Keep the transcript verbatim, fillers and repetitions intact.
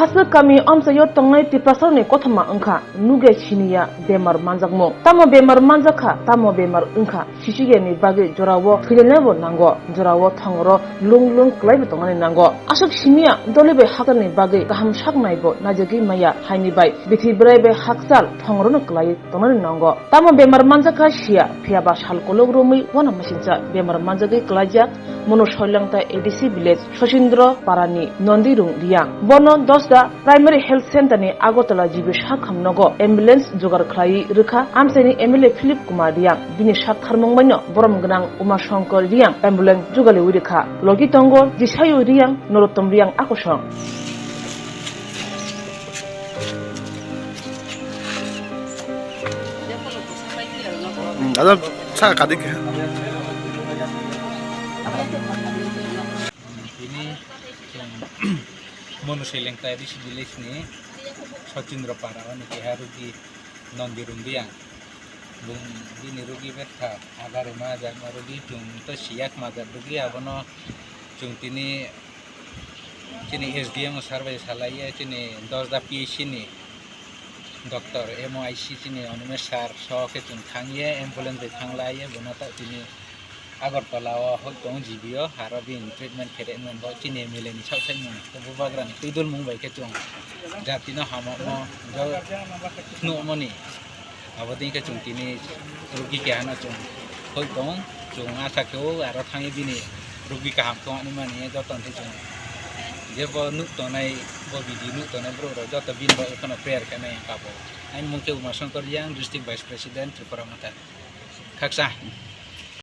Aswk kami amchaio tongnai Tiprasarokni kothoma wngkha nugya siniya bemar manjakmung. Tamo bemar manjakha, tamo bemar wngkha, sisiyani bagwi jorao thwilainaibo nango, jorao thongoro lung lung kwlaibo tongnani nango. Aswk siniya doli bai hakrani bagwi kaham saknaibo naijagwi maya, haini bai bithi bwrai bai hakchal thongorono kwlaiwi tongnani nango. Tamo bemar manjakha siya, phiyaba sal kolok romwi uanama singcha bemar manjagwi kwlaijak Monu Soilangta A D C village Sachindra Parani Nondirung Riang. Bono Dosda Primary Health Center ni Agartala G B sakham nogo ambulance jugar khlaiwi rwkha amchaini M L A Philip Kumar Riang. Bini sak tharmung baino borom gwnang Uma Shankar Riang ambulance jugaliwi rwkha. Logi tongo Jisayu Riang, Norottom Riang akosong. Hmm, ada sa kadik. Tini chwng Monu Soilangta A D C village ni Sachindra Para ni keha rugi Nondirung Riang. Bung bini rugi betha agare ma jak ma rugi chwng to siyak ma jak rugi abono chwng tini chini S D M sir bai salaiye chini Dosda P H C ni Doctor M O I C chini Animesh sir so khe chwng thangye ambulance bai thanglaiye bono ta tini Agartala o hoi tongo G B o aro bini treatment khe rwmani bo chini M L A ni sak sai mung bubagra ni twi dul mung bai khe chwng jati no hamokmo jao phunukmani. Abo dei khe chwng tini rugi keha no chwng hoi tong, chwng asa khe o aro thangwi bini rugi kaham khe wngmani joto ni chwng jebo nuk tongnai bo video nuk tongnai borok rok joto bini bagwi phano prayer khe nai kabo. Ani mung khe Uma Shankar Riang, District Vice President, Tripura Motha. Khaksa.